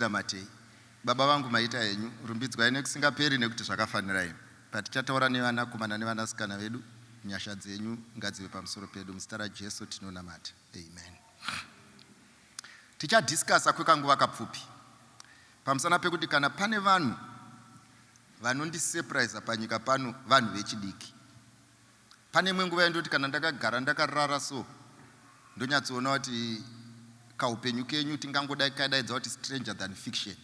Ngatinamatei. Baba vangu, maita henyu, rumbidzwai nekusingaperi nekuti zvakafanira imi. Patichataura nevanakomana nevanasikana vedu, nyasha dzenyu ngadzive pamusoro pedu. Muzita raJesu tinonamata. Amen. Tichadiscussa kwekanguva kapfupi pamusana pekuti kana pane vanhu vanondisurprise panyika pano, vanhu vechidiki. Pane imwe nguva yandoti kana ndakagara ndakarara so, ndonyatsoona kuti kaupenyu kenyu tingangodai kadaidza kuti stranger than fiction.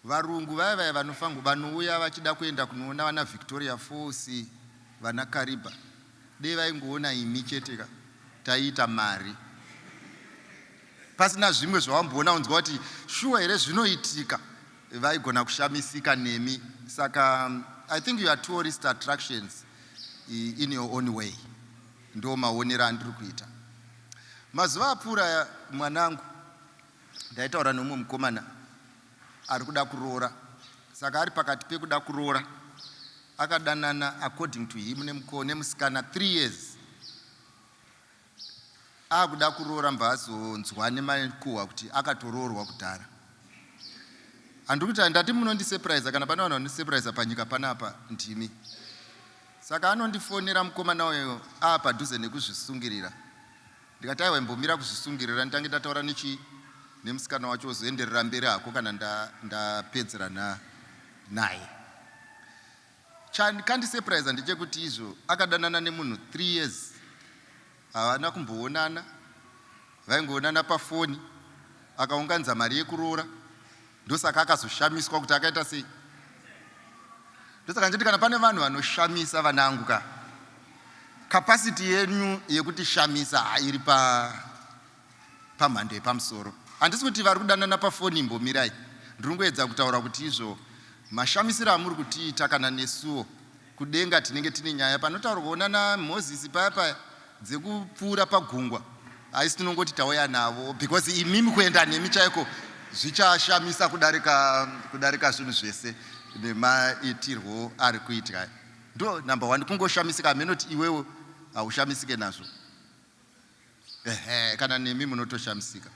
Varungu vaya vaya vanofangu vanouya vachida kuenda kunoona vana Victoria Falls, vana Kariba, dei vaingoona imi chete ka, taiita mari pasina zvimwe zvawamboona. Unzwa kuti shuwa here zvinoitika? Vaigona kushamisika nemi. Saka I think you are tourist attractions in your own way. Ndo maonero andiri kuita. Mazuva apfuura, mwanangu, ndaitaura nomumwe mukomana ari kuda kuroora. Saka ari pakati pekuda kuroora, akadanana, according to him, nemusikana 3 years, akuda kuroora. Mbva azonzwa nemakuhwa kuti akatoroorwa kudhara. Handiri kuti ndati munondisurprise. Kana pane vanhu vanondisurprise panyika panapa, ndimi. Saka anondifonera mukomana uyo aapadhuze nekuzvisungirira. Ndikati, "Aiwa, imbomira kuzvisungirira, nditange ndataura nechi nemusikana wacho, ozoenderera mberi hako kana ndapedzerana naye." Chandisurprise ndechekuti izvo akadanana nemunhu 3 years, havana kumboonana, vaingoonana pafoni. Akaunganidza mari yekuroora, ndosaka akazoshamiswa kuti akaita sei. Ndosaka nditi kana pane vanhu vanoshamisa, vanangu ka, capacity yenyu yekuti shamisa hairi pamhando yepamusoro. Handisi kuti vari kudanana pafoni imbomirai. Ndiri kungoedza kutaura kuti izvo mashamisiro amuri kutiita, kana nesuwo kudenga tinenge tine nyaya panotaurwa onana Mozisi paya paya dzekupfuura pagungwa. Haisi tinongoti tauya navo because imimi kuenda nemi chaiko zvichashamisa kudarika zvinhu zvese nemaitirwo ari kuitwa. Ndo number one, kungoshamisika. Hamenoti iwewo haushamisike nazvo? Ehe, kana nemi munotoshamisika.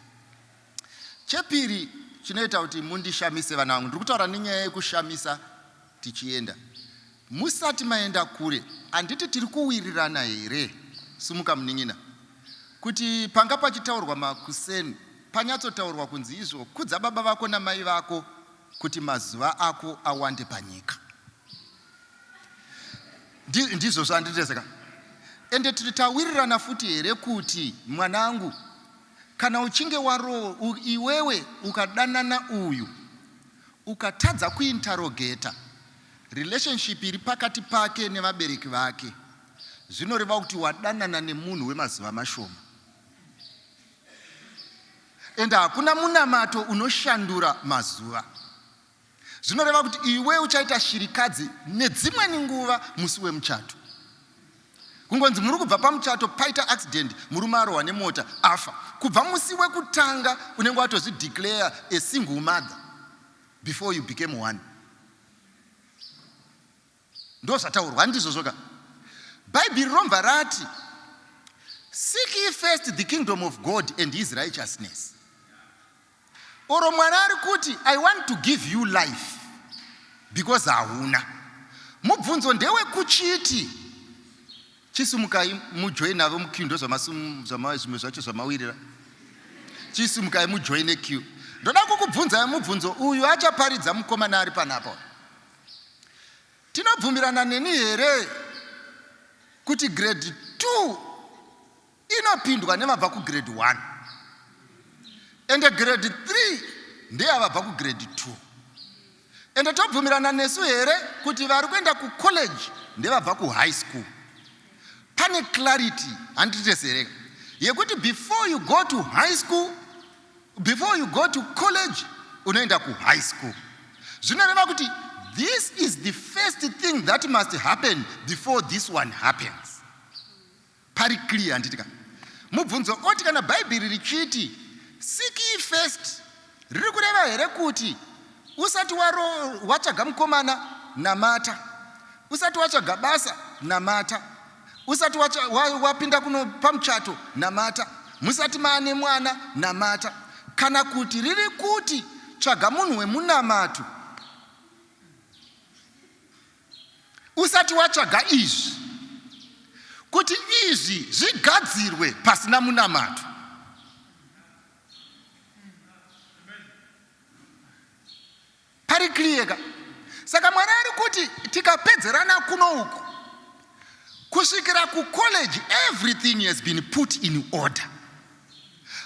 Chepiri chinoita kuti mundishamise, vana vangu, ndiri kutaura nenyaya yekushamisa tichienda, musati maenda kure. Handiti tiri kuwirirana here, sumuka munin'ina, kuti panga pachitaurwa makuseni panyatsotaurwa kunzi izvo, "Kudza baba vako namai vako kuti mazuva ako awande panyika"? Ndizvo zvanditeseka. Ende tiri tawirirana futi here kuti, mwanangu, kana uchinge waro iwewe ukadanana uyu, ukatadza kuinterrogata relationship iri pakati pake nevabereki vake, zvinoreva kuti wadanana nemunhu wemazuva mashoma, ende hakuna munamato unoshandura mazuva? Zvinoreva kuti iwe uchaita shirikadzi nedzimweni nguva musi wemuchato. Kungonzi muri kubva pamuchato, paita accident, murume arohwa nemota afa, kubva musi wekutanga unenge watozvideclare a single mother before you became one. Ndo zvataurwa, handizvozvo? Bhaibheri romva rati, "Seek ye first the kingdom of God and his righteousness." Oro Mwari ari kuti, "I want to give you life," because hauna. Mubvunzo ndewekuchiti, chisumukai mujoinavo muqueue. Ndo zvimwe zvacho zvamawirira. Chisumukai mujoine queue. Ndoda kukubvunzai mubvunzo uyu achaparidza mukomana ari panapa. Tinobvumirana neni here kuti grade 2 inopindwa nevabva kugrade 1, ende grade 3 ndeyavabva kugrade 2? Ende tobvumirana nesu here kuti vari kuenda kucollege ndevabva kuhigh school? Pane clarity, handitesereka, yekuti before you go to high school, before you go to college, unoenda kuhigh school. Zvinoreva kuti this is the first thing that must happen before this one happens. Pari clear, handiti ka? Mubvunzo oti, kana Bhaibheri richiti, "Seek ye first," riri kureva here kuti usati watsvaga mukomana, namata? Usati watsvaga basa, namata? Usati wapinda kuno pamuchato, namata? Musati maane mwana, namata? Kana kuti riri kuti Tsvaga munhu wemunamato. Usati watsvaga izvi, kuti izvi zvigadzirwe pasina munamato. Pari clear ka? Saka Mwari ari kuti tikapedzerana kuno uku kusvikira kucollege, everything has been put in order.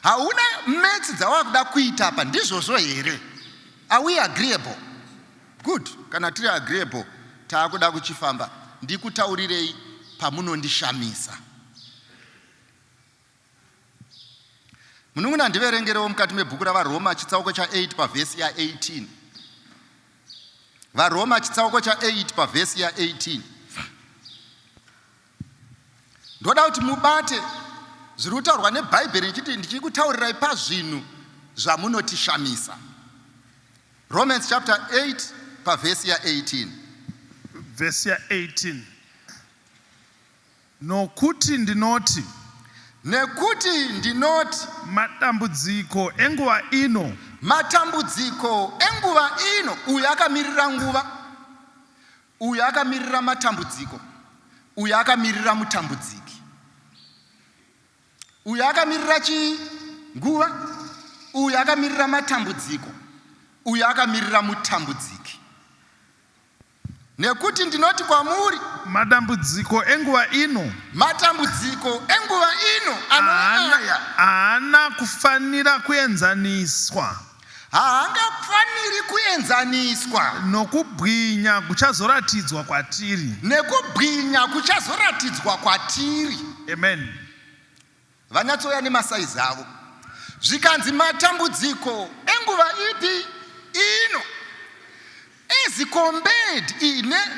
Hauna maths dzawakuda kuita apa, ndizvozvo here? Are we agreeable? Good. Kana tiri agreeable, taakuda kuchifamba. Ndikutaurirei pamunondishamisa. Munun'una, ndiverengerewo mukati mebhuku raVaRoma chitsauko cha8 pavhesi ya18. VaRoma chitsauko cha8 pavhesi ya18. Ndoda kuti mubate zviri kutaurwa neBhaibheri ndichiti ndichikutaurirai pazvinhu zvamunotishamisa. Romans chapter 8 pavhesi ya18. Vhesi ya18. Nokuti ndinoti. Nekuti ndinoti. Matambudziko enguva ino. Matambudziko enguva ino. Uyu akamirira nguva. Uyu akamirira matambudziko. Uyu akamirira mutambudziki. Uyu akamirira chii? Nguva. Uyu akamirira matambudziko. Uyu akamirira mutambudziki. Nekuti ndinoti kwamuri, Madambudziko enguva ino. Matambudziko enguva ino anova aya. Haana kufanira kuenzaniswa. Haangafaniri kuenzaniswa. Nokubwinya kuchazoratidzwa kwatiri. Nekubwinya kuchazoratidzwa kwatiri. Amen. Vanyatsouya nemasaizi avo. Zvikanzi matambudziko enguva ipi ino as compared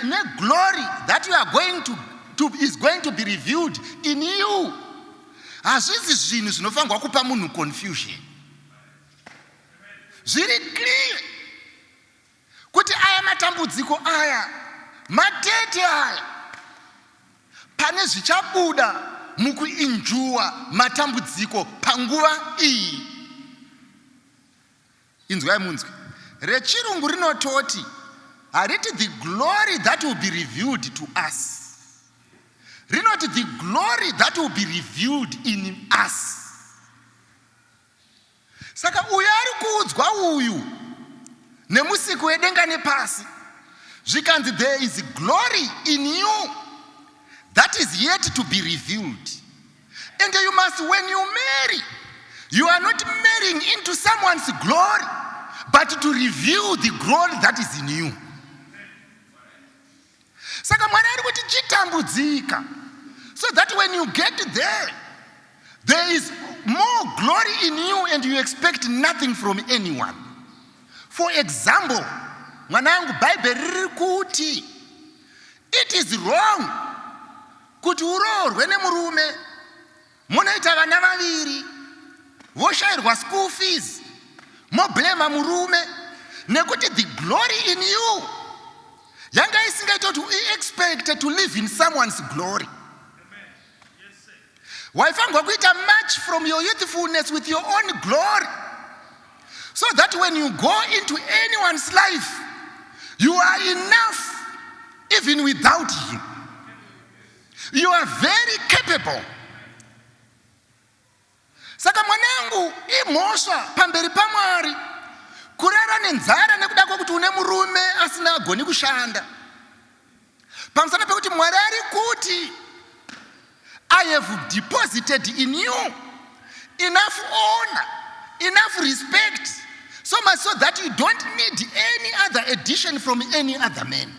neglory that you are going to, is going to be revealed in you, hazvisi zvinhu zvinofanirwa kupa munhu confusion. Zviri clear kuti aya matambudziko aya matete aya, pane zvichabuda mukuinjuwa matambudziko panguva iyi. Inzwai munzwi rechirungu rinototi, hariti "the glory that will be revealed to us", rinoti "the glory that will be revealed in us". Saka uyu ari kuudzwa uyu nemusiki wedenga nepasi, zvikanzi there is glory in you that is yet to be revealed. And you must, when you marry, you are not marrying into someone's glory, but to reveal the glory that is in you. Saka Mwari ari kuti chitambudzika so that when you get there, there is more glory in you and you expect nothing from anyone. For example, mwanangu, Bhaibheri riri kuti it is wrong kuti uroorwe nemurume, munoita vana vaviri, voshayirwa school fees, moblema murume, nekuti the glory in you yanga isingaita kuti uexpecte to live in someone's glory. Waifanirwa kuita much from your youthfulness with your own glory, so that when you go into anyone's life, you are enough even without him. You are very capable. Saka mwanangu, imhosva pamberi paMwari kurara nenzara nekuda kwekuti une murume asina agoni kushanda, pamusana pekuti Mwari ari kuti, "I have deposited in you enough honor, enough respect, so much so that you don't need any other addition from any other man."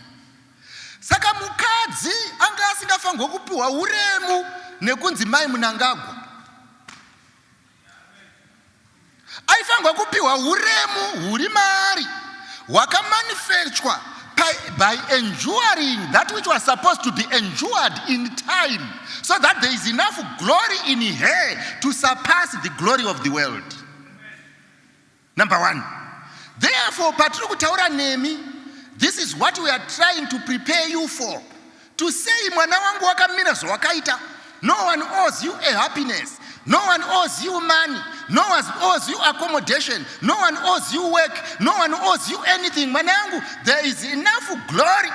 Saka mukadzi anga asingafanirwa kupiwa uremu nekunzi Mai Munangagwa. Aifanirwa kupiwa uremu huri maari, hwakamanifestwa by enduring that which was supposed to be endured in time, so that there is enough glory in her to surpass the glory of the world. Number one, therefore, patiri kutaura nemi, this is what we are trying to prepare you for, to say, mwana wangu, wakamira zvawakaita. No one owes you a happiness, no one owes you money. No one owes you accommodation. No one owes you work. No one owes you anything. Mwana yangu, there is enough glory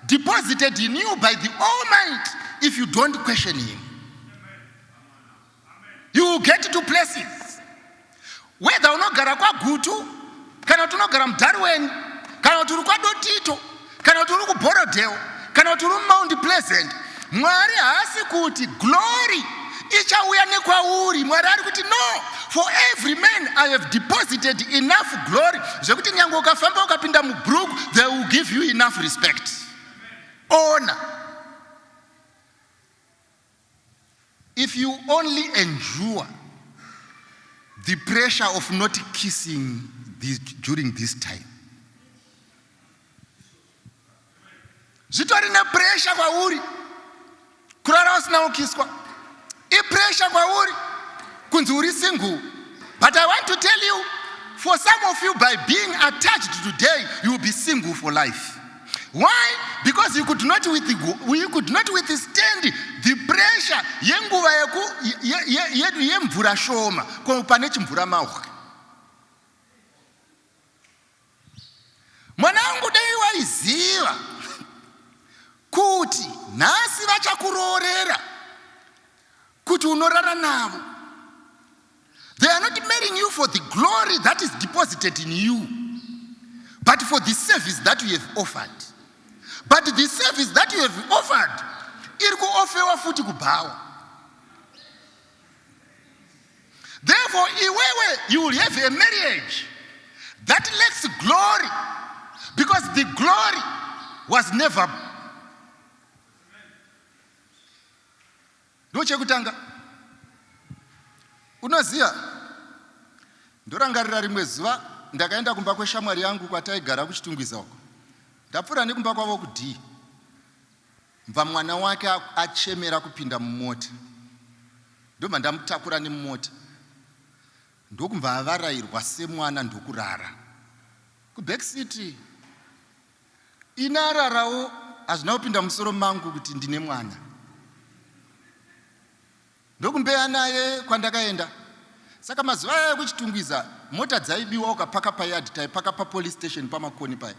deposited in you by the Almighty if you don't question him. You will get to places. Whether unogara kwaGutu, kana kuti unogara muDarwen, kana kuti uri kwaDotito, kana kuti uri kuBorodale, kana kuti uri muMount Pleasant, Mwari haasi kuti glory ichauya nekwauri. Mwari ari kuti no, for every man I have deposited enough glory zvekuti nyange ukafamba ukapinda mubrook, they will give you enough respect, honor. If you only endure the pressure of not kissing this, during this time. Zvitori nepressure kwauri kurara usina kukiswa. Ipressure kwauri kunzi uri single. But I want to tell you, for some of you, by being attached today, you will be single for life. Why? Because you could not, with, you could not withstand the pressure yenguva yedu yemvura shoma ko pane chimvura mahwe. Mwana wangu, dai waiziva kuti nhasi vachakuroorera kuti unorara navo. They are not marrying you for the glory that is deposited in you, but for the service that you have offered. But the service that you have offered iri kuofewa futi kubhawa. Therefore, iwewe, you will have a marriage that lacks glory because the glory was never. Ndochekutanga. Unoziva, ndorangarira rimwe zuva ndakaenda kumba kweshamwari yangu kwataigara kuChitungwiza uko. Ndapfuura nekumba kwavo kudii. Mva mwana wake achemera kupinda mumota. Ndobva ndamutakura nemumota. Ndokumva avarairwa semwana ndokurara. Kuback seat ini ararawo hazvina kupinda musoro mangu kuti ndine mwana. Ndokumbeya naye kwandakaenda. Saka mazuva aya ekuChitungwiza mota dzaibiwa ukapaka payard, taipaka papolice station paMakoni paya.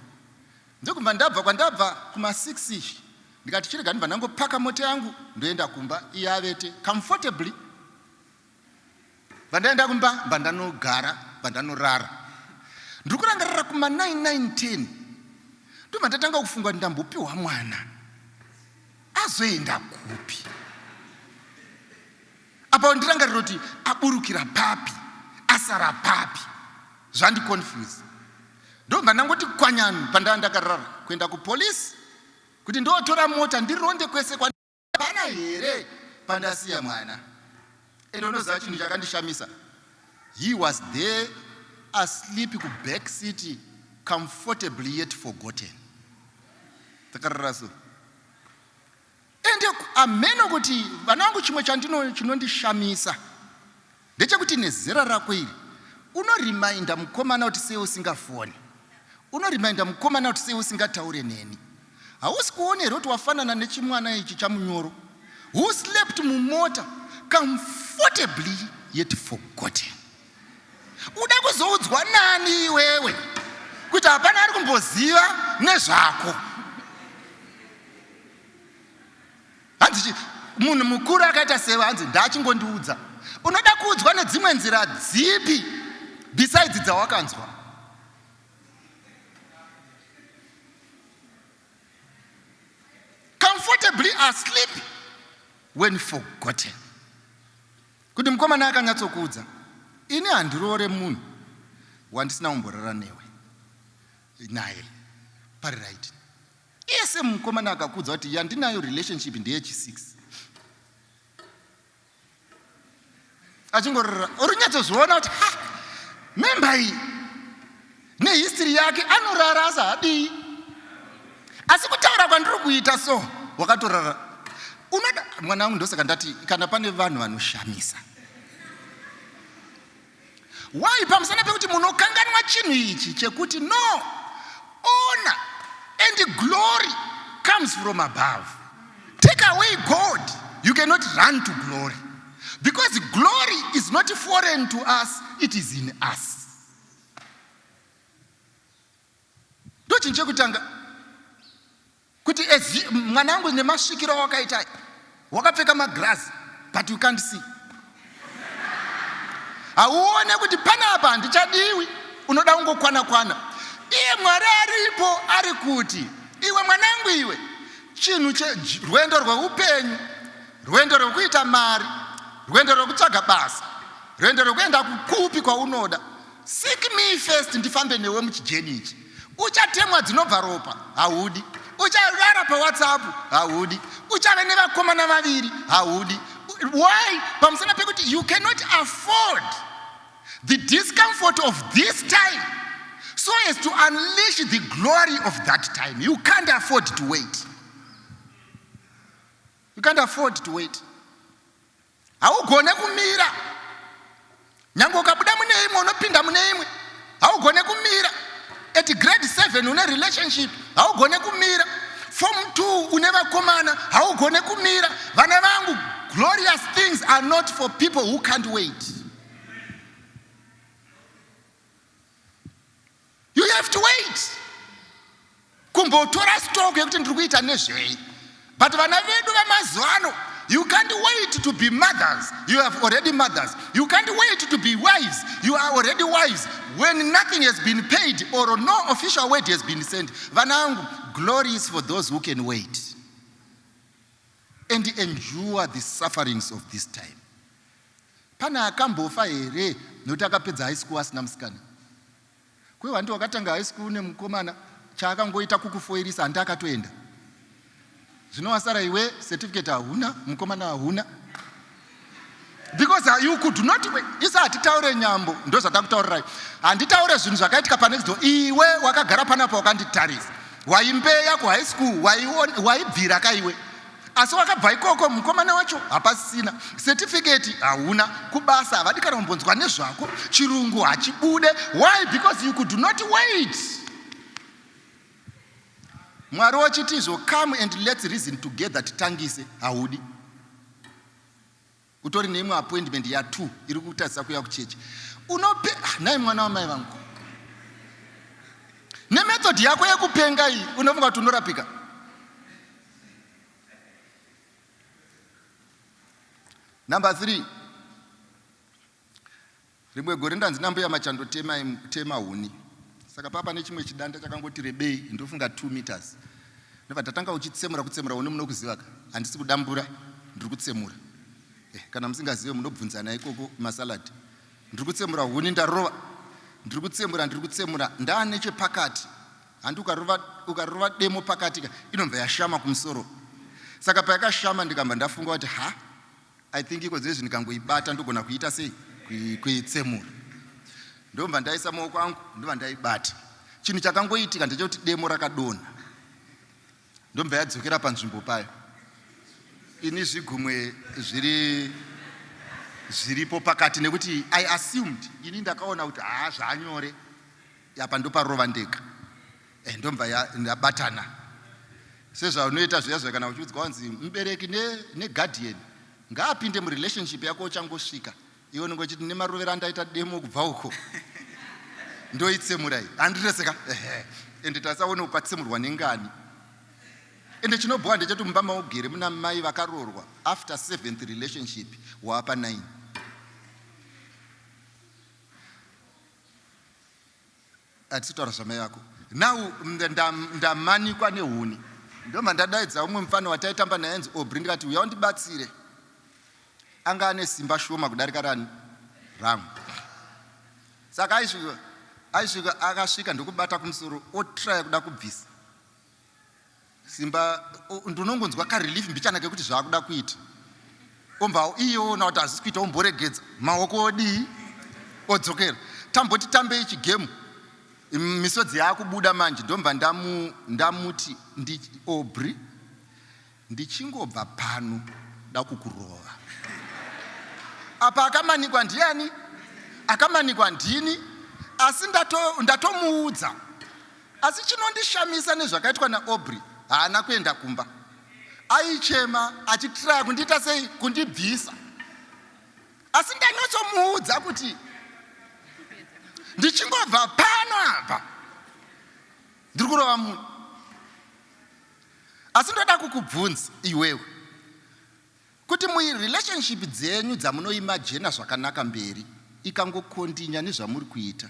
Ndokubva ndabva kwandabva kuma 6 ish ndikati chirega ndibva ndangopaka mota yangu ndoenda kumba iye avete comfortably. Bva ndaenda kumba bva ndanogara bva ndanorara. Ndiri kurangarira kuma 9 9 10 ndobva ndatanga kufunga kuti ndambopiwa mwana azoenda kupi. Apa ndirangarira kuti aburukira papi, asara papi, zvandiconfuse. Ndobva ndangoti kwanyanu pandava ndakarara kuenda kupolice kuti ndotora mota ndironde kwese kwapana here pandasiya mwana. Ende unoziva chinhu chakandishamisa, he was there asleep kuback seat comfortably yet forgotten. Takarara so. Ende ameno kuti vana vangu, chimwe chandino chinondishamisa ndechekuti nezera rako iri unorimainda mukomana kuti sei usingafoni, unorimainda mukomana kuti sei usingataure neni. Hausi kuona here kuti wafanana nechimwana ichi chaMunyoro who slept mumota comfortably yet forgotten? Uda kuzoudzwa nani iwewe kuti hapana ari kumboziva nezvako? Hanzi munhu mukuru akaita sewe, hanzi ndachingondiudza. Unoda kuudzwa nedzimwe nzira dzipi besides dzawakanzwa? Comfortably asleep when forgotten. Kuti mukomana akanyatsokuudza, ini handiroore munhu wandisina kumborara newe naye pari right. Iye semukomana akakuudza kuti yandinayo relationship ndeyechi6, achingorora, uri nyatsozviona kuti ha, memba iyi nehistory yake anorara asi hadii. Asi kutaura kwandiri kuita so, wakatorara. Unoda mwana wangu, ndosaka ndati kana pane vanhu vanoshamisa. Why? Pamusana pekuti munokanganwa chinhu ichi chekuti no, honor and glory comes from above. Take away God, you cannot run to glory. Because glory is not foreign to us, it is in us. Ndochinhu chekutanga kuti mwana wangu nemasvikiro awakaita wakapfeka magirazi but you can't see. Hauone kuti panapa handichadiwi, unoda kungokwana kwana. Iye Mwari aripo ari kuti iwe mwanangu iwe, chinhu rwendo rweupenyu, rwendo rwekuita mari, rwendo rwekutsvaga basa, rwendo rwekuenda kukupi kwaunoda, seek me first, ndifambe newe muchijeni ichi. Uchatemwa dzinobva ropa, haudi. Ucharara paWhatsApp, haudi. Uchave nevakomana vaviri, haudi. Why? Pamusana pekuti you cannot afford the discomfort of this time so as to unleash the glory of that time. You can't afford to wait. You can't afford to wait. Haugone kumira. Nyange ukabuda mune imwe unopinda mune imwe. Haugone kumira. At grade 7 une relationship, haugone kumira. Form 2 une vakomana, haugone kumira. Vana vangu, glorious things are not for people who can't wait. You have to wait. Kumbotora stock yekuti ndiri kuita nezvei. But vana vedu vamazuva ano, you can't wait to be mothers. You have already mothers. You can't wait to be wives. You are already wives. When nothing has been paid or no official word has been sent. Vana vangu, glory is for those who can wait and endure the sufferings of this time. Pane akambofa here nokuti akapedza high school asina musikana? Kwe handi wakatanga high school nemukomana, chaakangoita kukufoirisa, handi akatoenda. Zvino wasara iwe, certificate hauna, mukomana hauna. Because you could not wait. Isa hatitaure nyambo, ndo zvatakutaurirai. Handitaure zvinhu zvakaitika pane door. Iwe wakagara panapa wakanditarisa. Waimbeya ku high school, waibvira ka iwe. Asi wakabva ikoko mukomana wacho hapasina. Certificate hauna, kubasa havadi kana kumbonzwa nezvako, chirungu hachibude. Why? Because you could not wait. Mwari wachitizvo, come and let's reason together, titangise, haudi. Utori neimwe appointment ya2 iri kutarisa kuya kuchechi. Unope nhai mwana wamai vangu. Nemethod yako yekupenga iyi unofunga kuti unorapika. Number 3. Rimwe gore ndanzi nambuya Machando tema, tema huni. Saka papa nechimwe chidanda chakangoti rebei, ndofunga 2 meters. Ndobva tatanga uchitsemura kutsemura huni, munokuziva ka? Handisi kudambura, ndiri kutsemura. Kana musingazive munobvunzana ikoko masalad. Ndiri kutsemura huni, ndarova. Ndiri kutsemura, ndiri kutsemura, ndaane chepakati. Handi ukarova demo pakati ka, inobva yashama kumusoro. Saka payakashama ndikamba ndafunga kuti ha, I think iko dzezvi ndikangoibata ndogona kuita sei, kuitsemura. Ndobva ndaisa maoko angu, ndobva ndaibata. Chinhu chakangoitika ndechekuti demo rakadonha. Ndobva yadzokera panzvimbo payo. Ini zvigumwe zviripo pakati nekuti I assumed, ini ndakaona kuti haa zvaanyore, apa ndoparova ndega. Ndobva ndabatana. Sezvaunoita zviya zviya kana uchiudzwa wanzi mubereki neguardian ngaapinde murelationship yako uchangosvika. Iwe unenge uchiti nemarovero andaita demo kubva uko ndoitsemurai, handireseka. Ende tasaone upatsemurwa nengani. Ende chinobhowa ndechekuti mumba maugere muna mai vakarorwa after 7th relationship waapa 9. Hatisi kutaura zvamai vako. Now ndamanikwa nehuni. Ndobva ndadaidza umwe mufana wataitamba naye anzi Aubrey, ndikati uya undibatsire. Anga ane simba shoma kudarika rani rangu. Saka aisvika akasvika ndokubata kumusoro otraya kuda kubvisa. Simba ndinongonzwa karelief mbichana kekuti zvaakuda kuita. Omba iye oona kuti hazvisi kuita, omboregedza maoko odii odzokera. Tamboti tambei chigemu, misodzi yaakubuda manje. Ndomva ndamuti Aubrey, ndichingobva pano da kukurova. Apa akamanikwa ndiani? Akamanikwa ndini, asi ndatomuudza. Asi chinondishamisa nezvakaitwa naAubrey, haana kuenda kumba. Aichema achitraya kundiita sei, kundibvisa. Asi ndanyotsomuudza kuti ndichingobva pano apa ndiri kurova munhu. Asi ndoda kukubvunza iwewe kuti murelationship dzenyu dzamunoimajena zvakanaka mberi ikangokondinya nezvamuri kuita,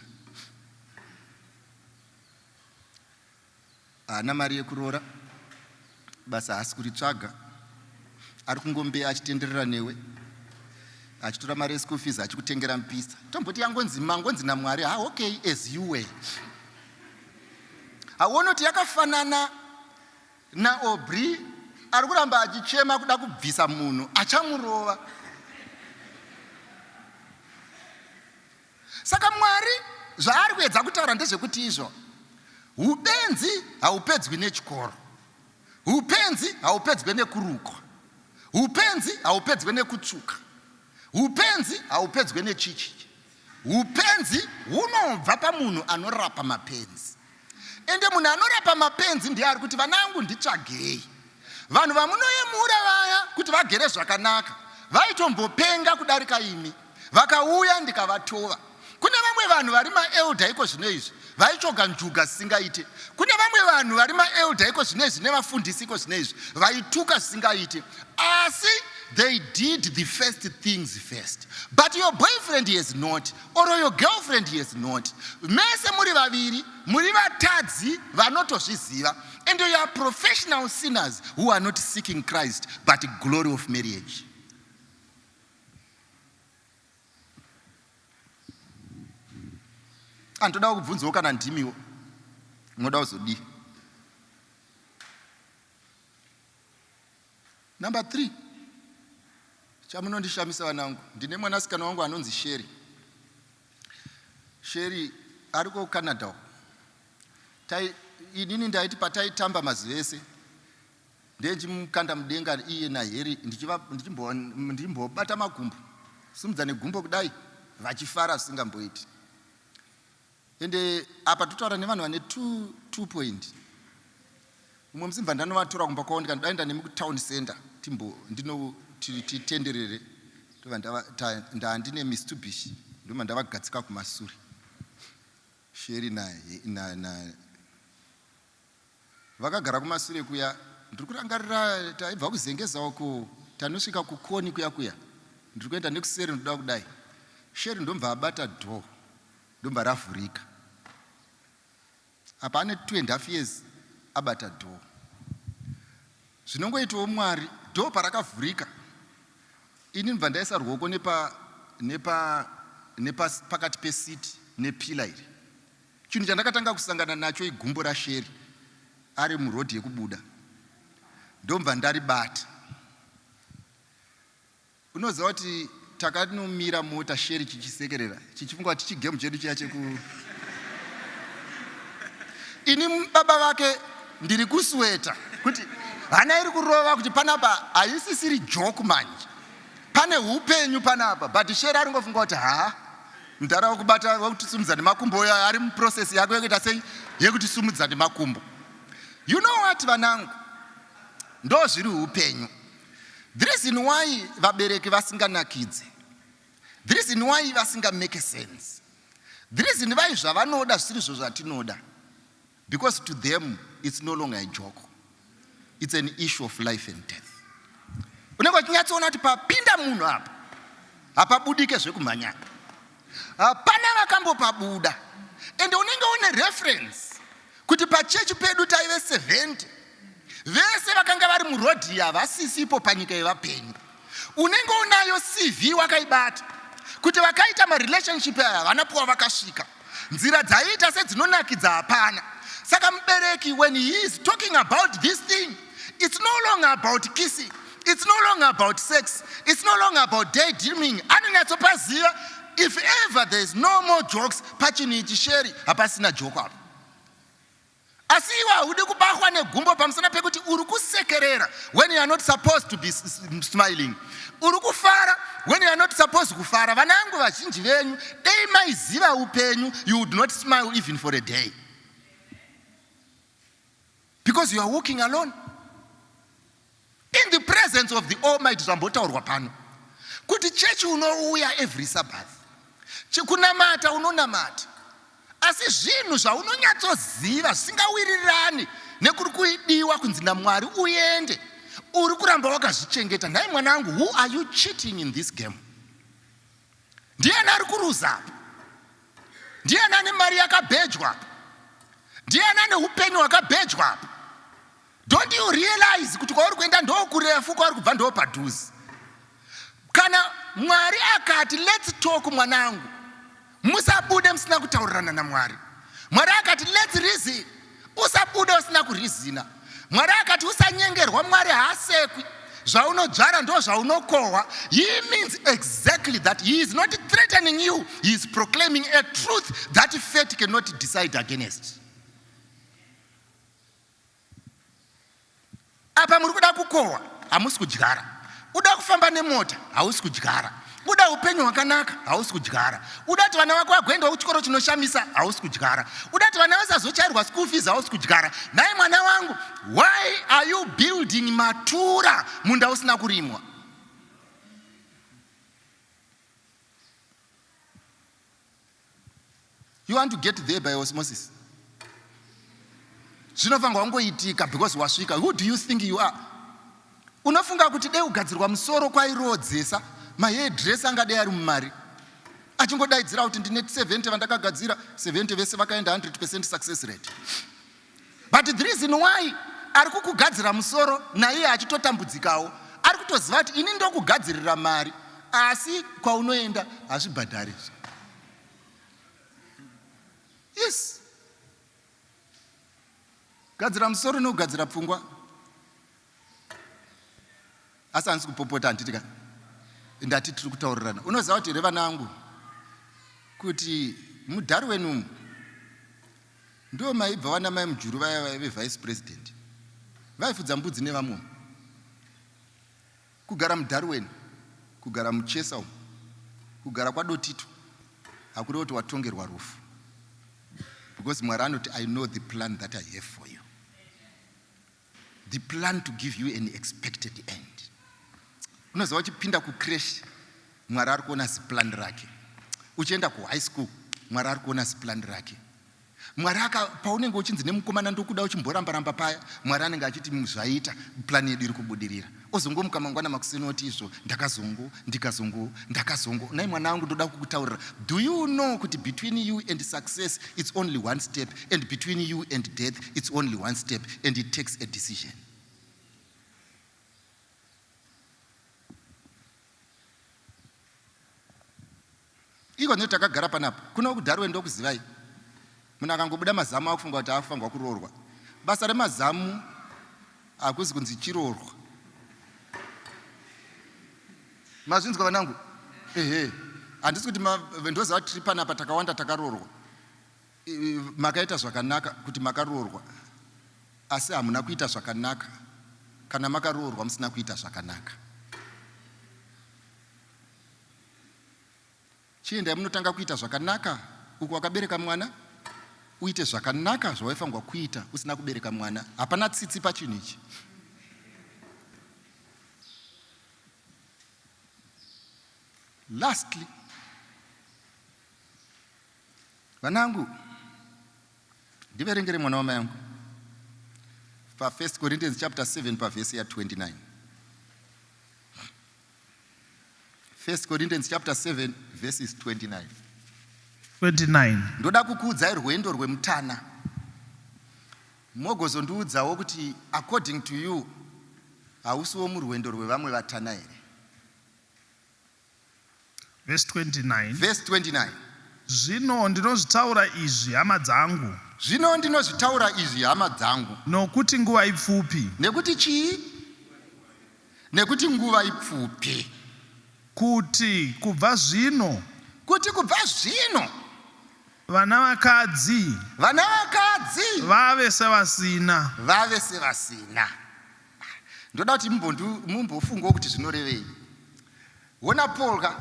haana mari yekuroora, basa haasi kuritsvaga, ari kungombeya achitenderera newe, achitora mari yeschool fees achikutengera mupisa. Tomboti yangonzi mangonzi naMwari, ha okay, as you were. Hauoni kuti yakafanana naAubrey ari kuramba achichema kuda kubvisa munhu achamurova. Saka Mwari zvaari kuedza kutaura ndezvekuti izvo ubenzi haupedzwi nechikoro, upenzi haupedzwe nekurukwa, upenzi haupedzwe nekutsvuka, upenzi haupedzwe nechichi. Upenzi hunobva pamunhu anorapa mapenzi. Ende munhu anorapa mapenzi ndiye ari kuti vana angu nditsvagei. Vanhu vamunoyemura vaya kuti vagere zvakanaka vaitombopenga kudarika imi. Vakauya ndikavatova. Kune vamwe vanhu vari maelder iko zvino izvi vaitsvoga njuga zvisingaite. Kune vamwe vanhu vari maelder iko zvino izvi nevafundisi iko zvino izvi vaituka zvisingaite. Asi they did the first things first. But your boyfriend has not or your girlfriend has not. Mese muri vaviri muri vatadzi vanotozviziva. And you are professional sinners who are not seeking Christ but glory of marriage. Andoda kubvunzawo kana ndimiwo munoda kuzodii? Number 3 chamunondishamisa vanangu, ndine mwanasikana wangu anonzi Sherry. Sherry ariko kuCanada uko. Tai, inini ndaiti pataitamba mazuva ese ndenchimukanda mudenga iye naHarry ndichimbobata makumbo simudza negumbo kudai vachifara zvisingamboiti. Ende apa totaura nevanhu vane 2 point. Umwe musi mbva ndanovatora kumba kwavo ndikati daenda nemi kutown center timbo ndino titenderere ndobva ndava ndandine Mitsubishi ndobva ndavagadzika kumasure. Sheri na, na, na Vakagara kumasure kuya ndiri kurangarira taibva kuZengeza uko tanosvika kukoni kuya kuya ndiri kuenda nekuseri ndoda kudai Sheri ndomva abata door ndomva ravhurika apa ane 2.5 years abata door zvinongoitawo Mwari door parakavhurika ini ndobva ndaisa ruoko nepa nepa nepa pakati peseat nepillar iri Chinhu chandakatanga kusangana nacho igumbo raSheri ari muroad yekubuda ndobva ndaribata. Unoziva kuti takanomira mota Sheri chichisekerera chichifunga kuti chigame chedu chiya cheku ini baba vake ndiri kusweta kuti hana iri kurova kuti panapa haisisiri joke manje pane upenyu panapa but Sheri aringofunga kuti haa Mdhara wekubata wekutisumudza nemakumbo uyo ari muprocess yako yekuita sei yekutisumudza nemakumbo. You know what vanangu, ndo zviri upenyu. The reason why vabereki vasinganakidze, the reason why vasinga make sense, the reason why zvavanoda zvisiri zvo zvatinoda, because to them it's no longer a joke, it's an issue of life and death. Unenge uchinyatsoona kuti papinda munhu apa hapabudike zvekumhanya, hapana vakambopabuda, and unenge une reference kuti pachechi pedu taive 70 vese vakanga vari murodhi havasisipo panyika yevapenyu. Unenge unayo CV wakaibata kuti vakaita marelationship aya havana puwa vakasvika, nzira dzaiita sedzinonakidza hapana. Saka mubereki when he is talking about this thing, it's no longer about kissing, it's no longer about sex, it's no longer about daydreaming. Anonyatsopaziva if ever there is no more jokes pachinhu ichi Sheri hapasina joke apa. Asi iwe haudi kubahwa negumbo pamusana pekuti uri kusekerera when you are not supposed to be smiling. Uri kufara when you are not supposed kufara. Vana vangu vazhinji venyu dei maiziva upenyu, you would not smile even for a day because you are walking alone in the presence of the Almighty. Zvambotaurwa pano. Kuti chechi unouya every Sabbath, kunamata unonamata, asi zvinhu zvaunonyatsoziva zvisingawirirani nekuri kuidiwa kunzi naMwari uende, uri kuramba wakazvichengeta. Nhai mwanangu, who are you cheating in this game? Ndiani ari kuruza apa? Ndiani ane mari yakabhejwa apa? Ndiani ane upenyu hwakabhejwa apa? Don't you realize kuti kwauri kuenda ndokurefu, kwauri kubva ndopadhuze? Kana Mwari akati let's talk mwanangu, musabude musina kutaurirana naMwari. Mwari akati let's reason, usabude usina kurizina. Mwari akati usanyengerwa, Mwari haasekwi. Zvaunodzvara ndo zvaunokohwa. He means exactly that. He is not threatening you, he is proclaiming a truth that fate cannot decide against. Apa muri kuda kukohwa, hamusi kudyara. Uda kufamba nemota, hausi kudyara. Uda upenyu hwakanaka, hausi kudyara. Uda kuti vana vako vagoendawo kuchikoro chinoshamisa, hausi kudyara. Uda kuti vana vasazochairwa school fees, hausi kudyara. Nhai mwana wangu, why are you building matura munda usina kurimwa? You want to get there by osmosis. Zvinofanirwa kungoitika because wasvika. Who do you think you are? Unofunga kuti dei kugadzirwa musoro kwairoodzesa mahairdress angadei ari mumari achingodaidzira kuti ndine 70 vandakagadzira 70 vese vakaenda 100% success rate. But the reason why ari kukugadzira musoro naiye achitotambudzikawo ari kutoziva kuti ini ndokugadzirira mari asi kwaunoenda hazvibhadhari. Yes, gadzira musoro nekugadzira pfungwa. Asi handisi kupopota, handiti ka? Ndati tiri kutaurirana. Unoziva kuti here vana angu kuti muDarwen umu ndo maibva vana mai Mujuru vaya vaive vice president, vaifudza mbudzi nevamwe. Kugara muDarwen, kugara muChesa umu, kugara kwaDotito hakureva kuti watongerwa rufu, because Mwari anoti I know the plan that I have for you, the plan to give you an expected end. Unoziva uchipinda kucrash, Mwari ari kuona ziplan rake. Uchienda kuhigh school, Mwari ari kuona ziplan rake. Mwari aka paunenge uchinzi nemukomana ndokuda uchimboramba ramba paya, Mwari anenge achiti zvaita, plan yedu iri kubudirira. Ozongomuka mangwana makuseni oti izvo ndakazongo ndikazongo ndakazongo. Nhai mwana wangu, ndoda kukutaurira. Do you know kuti between you and success it's only one step, and between you and death it's only one step, and it takes a decision. Iko nekuti takagara panapa kuno kuDarwen ndokuzivai. Munhu akangobuda mazamu akufunga kuti akufanirwa kuroorwa. Basa remazamu hakuzi kunzi chiroorwa. Mazvinzwa vanangu? Ehe. Handisi kuti ndoziva kuti tiri panapa takawanda takaroorwa. Makaita zvakanaka kuti makaroorwa, asi hamuna kuita zvakanaka kana makaroorwa musina kuita zvakanaka. Chiendai munotanga kuita zvakanaka uku wakabereka mwana, uite zvakanaka zvawaifanirwa kuita usina kubereka mwana. Hapana tsitsi pachinhu ichi. Lastly, vanangu, ndiverengere mwana wamai angu pa 1 Corinthians chapter 7 pavhesi ya 29. 1 Corinthians chapter 7 verses 29. 29. Ndoda kukuudzai rwendo rwemutana. Mogozondiudzawo kuti according to you hausiwo murwendo rwevamwe vatana here? Verse 29. Verse 29. Zvino ndinozvitaura izvi, hama dzangu. Zvino ndinozvitaura izvi, hama dzangu. Nokuti nguva ipfupi. Nekuti chii? Nekuti nguva ipfupi. Kuti kubva zvino. Kuti kubva zvino. Vana vakadzi. Vana vakadzi. Vave sevasina. Vave sevasina. Ndoda kuti mumbofungawo kuti zvinorevei. Hona Paul ka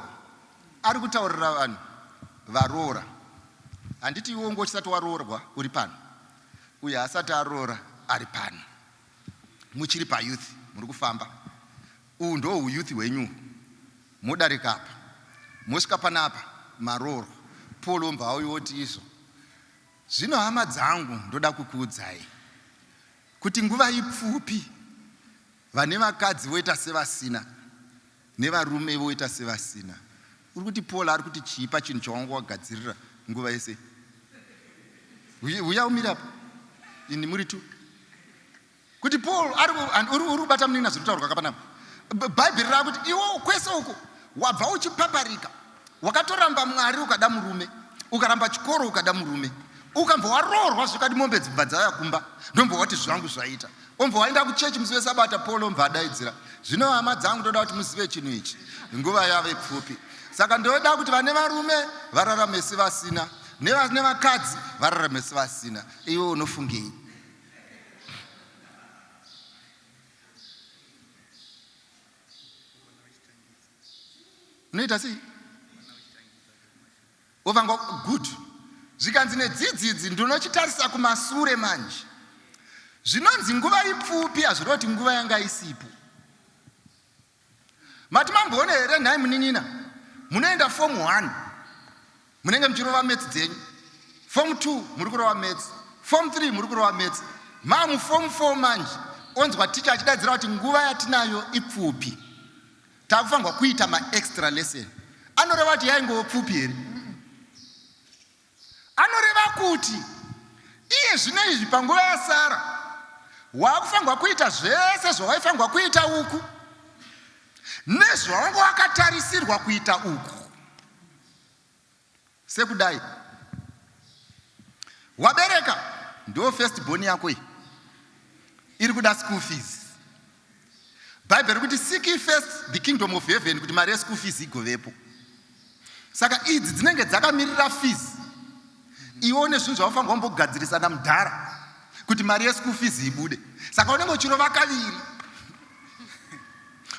ari kutaurira vanhu varoora. Handiti iwe unge uchisati waroorwa uri pano. Uyo asati aroora ari pano. Muchiri payouth muri kufamba. Uhu ndo huyouth hwenyu. Modarika apa. Mosvika panapa maroorwa. Paul ombva auya oti izvo. Zvino hama dzangu ndoda kukuudzai kuti nguva ipfupi vane vakadzi voita sevasina nevarume voita sevasina. Uri kuti Paul ari kuti chii pachinhu chawanga wagadzirira nguva yese? Huya umire apa. Ini muri tu. Kuti Paul ari uri uri kubata munin'ina zviri kutaurwa kapanapa. Bhaibheri rakuti iwe kwese uko wabva uchipaparika wakatoramba Mwari ukada murume ukaramba chikoro ukada murume ukambva waroorwa zvikadi mombe dzibva dzauya kumba ndombva wati zvangu zvaita ombva waenda kuchechi musi wesabata Paul ombva adaidzira zvino hama dzangu ndoda kuti muzive chinhu ichi nguva yave pfupi saka ndoda kuti vane varume vararame sevasina nevane vakadzi vararame sevasina iwe unofungei unoita sei wovanga good zvikanzi nedzidzidzi ndinochitarisa kumasure manje zvinonzi nguva ipfupi hazvireva kuti nguva yanga isipo Mati mamboona here nhai munin'ina? Munoenda form 1 munenge muchirova maths dzenyu, form 2 muri kurova maths, form 3 muri kurova maths, maamu form 4 manje onzwa ticha achidaidzira kuti nguva yatinayo ipfupi, takufanirwa kuita maextra lesson. Anoreva kuti yaingowo pfupi here? Anoreva kuti iye zvino izvi panguva yasara wakufanirwa kuita zvese zvawaifanirwa kuita uku nezvawanga wakatarisirwa kuita uku. Sekudai wabereka ndo first born yako iyi iri kuda school fees. Bhaibheri kuti seek ye first the kingdom of heaven kuti mari yeschool fees igovepo. Saka idzi dzinenge dzakamirira fees. Iwe une zvinhu zvaufanirwa kumbogadzirisa namudhara kuti mari yeschool fees ibude. Saka unenge uchirova kaviri.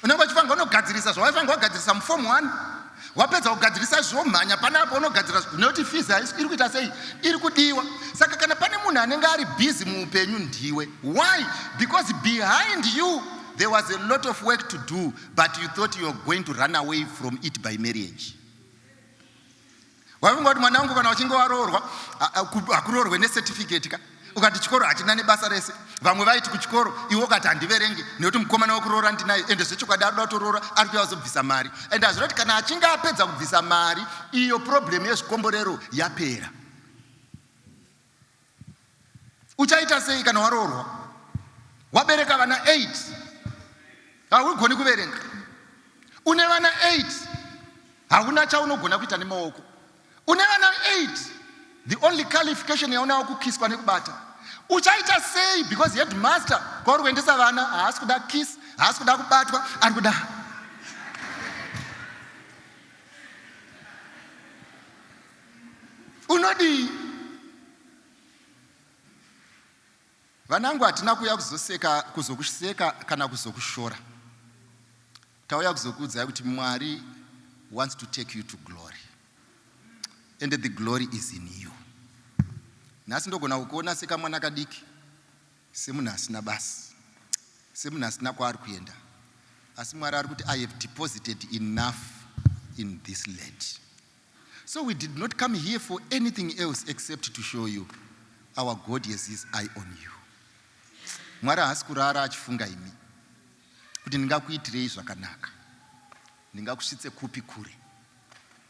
Unenge uchifanirwa unogadzirisa zvawaifanirwa kugadzirisa muform 1 wapedza kugadzirisa izvi womhanya panapa unogadzira nekuti fees haisi iri kuita sei iri kudiwa saka kana pane munhu anenge ari busy muupenyu ndiwe why because behind you there was a lot of work to do but you thought you were going to run away from it by marriage Waifunga kuti mwana wangu kana uchinge waroorwa hakuroorwe necertificate ka ukati chikoro hachina nebasa rese vamwe vaiti kuchikoro iwe ukati handiverenge nekuti mukomana wekuroora ndinaye ende zvechokwadi arikuda kutoroora ari kuya kuzobvisa mari ende hazvina kuti kana achinge apedza kubvisa mari iyo problem yezvikomborero yapera Uchaita sei kana waroorwa wabereka vana 8 haugoni kuverenga une vana 8 hauna chaunogona kuita nemaoko une vana 8 the only qualification yaunawo kukiswa nekubata uchaita sei because headmaster kwauri kuendesa vana haasi kuda kiss haasi kuda kubatwa ari kuda Unodii? Vanangu hatina kuuya kuzoseka kuzokuseka kana kuzokushora. Tauya kuzokuudzai kuti Mwari wants to take you to glory. And the glory is in you. Nhasi ndogona kukuona sekamwana kadiki, semunhu asina basa, semunhu asina kwaari kuenda. Asi Mwari ari kuti I have deposited enough in this land. So we did not come here for anything else except to show you our God has his eye on you. Mwari haasi kurara achifunga imi kuti ndingakuitirei zvakanaka, ndingakusvitse kupi kure,